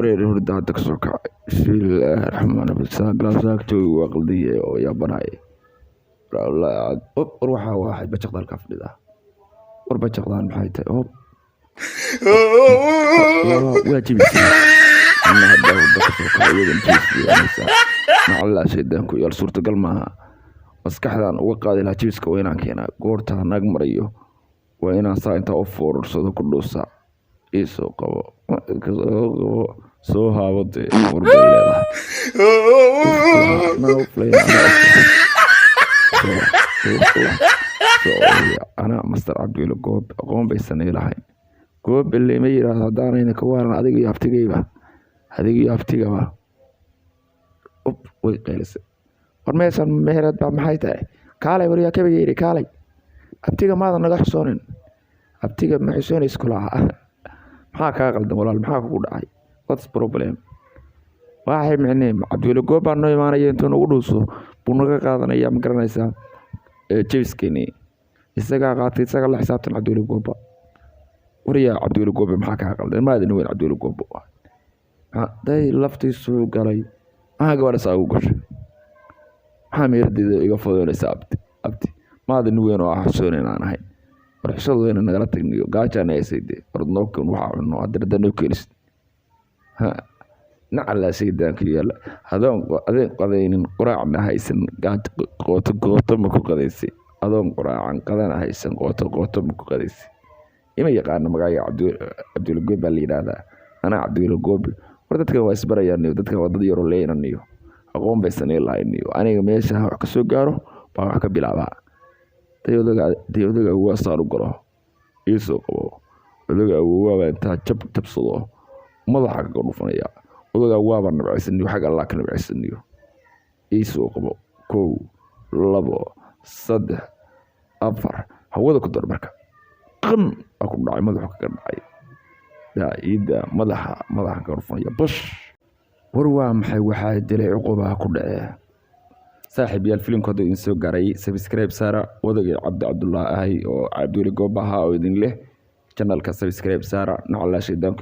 Reer hurda hadda kasoo kacay. Bismillaahi raxmaani raxiim. Saagtooy waa qaldiye oo yaabanay. War waxaa waxay bajaqda halkaa fadhidaa. War bajaqdaan maxay tahay? Hop, waa jebisay. Anna hadda hurda kasoo kacay, iyadan jebis bay. Macallaa shaydaanku yaal, suurtagal maaha. Maskaxdaan uga qaadi lahaa jebiska waa inaan keenaa. Goortaa naag marayo waa inaan saa intaa u foorarsado ku dhuusaa. Iisoo qabo, qabo, soo haabo dee. War bay leedahay. Anaa Master Cabdiweli Goobe aqoon baysan ii lahayn. Goobe lema yiraahdo haddaanayna ka waaran adiga iyo abtigayba, adiga iyo abtigaba. Up, way qaylisay. War meeshan meherad baa maxay tahay? Kaalay waryaa, kabiga yidhi kaalay. Abtiga maadan naga xusoonin. Abtiga ma xusoonaysa kulaha. Maxaa kaa qaldan walaal? Maxaa kugu dhacay? What's problem? Waxay micnee Cabdiweli Goob baa noo imaanaya, intuu nagu dhuuso buu naga qaadanaya, ma garanaysaa, jebiskeeni isagaa qaatay, isagaa la xisaabtan Cabdiweli Gooba. Waryaa Cabdiweli Goobe, maxaa kaa qaldan? Maadin weyn Cabdiweli Goobo day laftiisuu galay. Maxaa gabadha saa ugu gashay? Maxaa meeradeeda iga fodoonaysa? Abti, abti, maadin weyn oo ah xusoonayn aan ahayn. War xishoodayna nagala tagniyo, gaajaan haysay dee. War noo keen waxaa cunno haddii hadda noo keenisid. Nacalaa shaydaanka yaalla. Adoon adeen qadaynin, quraacna haysan, gaajo qooto qooto ma ku qadaysay? Adoon quraacan, qadana haysan, qooto qooto ma ku qadaysay? Ima yaqaano magacayga Cabdiweli Goobe baa la yidhaahdaa. Anaa Cabdiweli Goobe. War dadkan waa isbarayaan, dadkan waa dad yaroo leynaniyo, aqoon baysan ii lahayniyo. Aniga meesha wax ka soo gaaro baan wax ka bilaabaa. Day odaga, day odaga awowaa saan u galo, iisoo qabo. Odaga awowaa baa intaa jab jabsado madaxa kaga dhufanaya. Odaga awowaa nabcaysaniyo, xag Allah ka nabcaysaniyo. Iisoo qabo. Kow, labo, saddex, afar, hawada ku dar. Marka qan aa ku dhacay, madaxu kaga dhacay. Daa iida madaxa, madaxa kaga dhufanaya bash. War waa maxay? Waxaa dilay cuqubaa ku dhacee. Saaxiib yaal, filimku hadduu idin soo gaaray, subscribe saara. Wadagay Cabdi Cabdullah ahay oo Cabdiweli Goob ahaa oo idin leh channelka subscribe saara. Nacalaa shaydaanku.